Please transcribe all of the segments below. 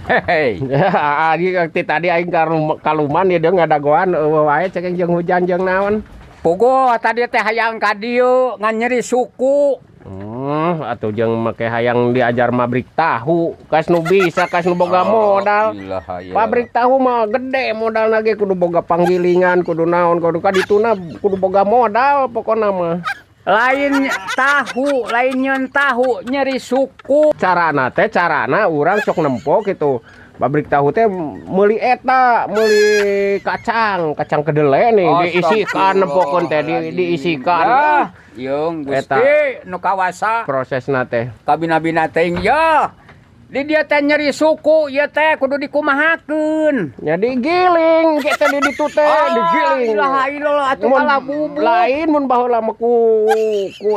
Hei. Adi ti tadi aing kaluman ya, dia ngadagoan euweuh wae cek jeung hujan jeung naon. Puguh tadi teh hayang ka dieu ngan nyeri suku. Atuh jeung make hayang diajar mabrik tahu, kas nu bisa, kas nu boga modal. Ilaha illallah. Pabrik tahu mah gede modalna ge, kudu boga panggilingan, kudu naon, kudu ka dituna, kudu boga modal pokona mah. Lain tahu, lain nyeun tahu, nyeri suku. Carana teh, carana urang sok nempo gitu. Pabrik tahu teh meuli eta, meuli kacang, kacang kedelai nih diisikan, nempokeun teh diisikan. Ya, jeung Eta. Gusti nu kawasa. Prosesna teh. Kabina-bina teuing ya. Di dia teh nyeri suku ieu teh kudu dikumahakeun. Nya digiling kita di ditu teh digiling. Ilaha illallah, atuh Mun kalah bubuk. Lain mun baheula mah ku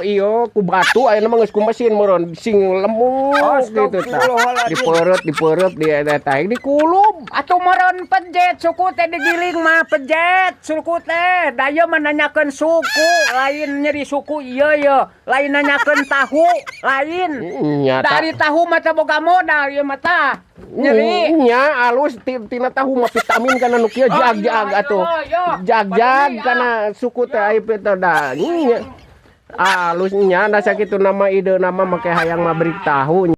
ieu ku batu, ayeuna mah geus ku mesin meureun sing lemuk gitu tah. Astagfirullahaladzim. Dipeureut dipeureut di eta dikulub. Atuh meureun pejet suku teh, digiling mah pejet suku teh. Da ieu mah nanyakeun suku, lain nyeri suku ieu ye, lain nanyakeun tahu, lain. Nya ta- Dari tahu mah teh boga modal ieu mah tah. Nyeri. Nya alus tina tahu mah vitamin kana nu kieu jag-jag Oh, iya, atuh. iya. Jag-jag Padahal, kana suku teh aya teh da. Nya. Alus nya da sakitu nama ide nama make hayang mabrik tahu.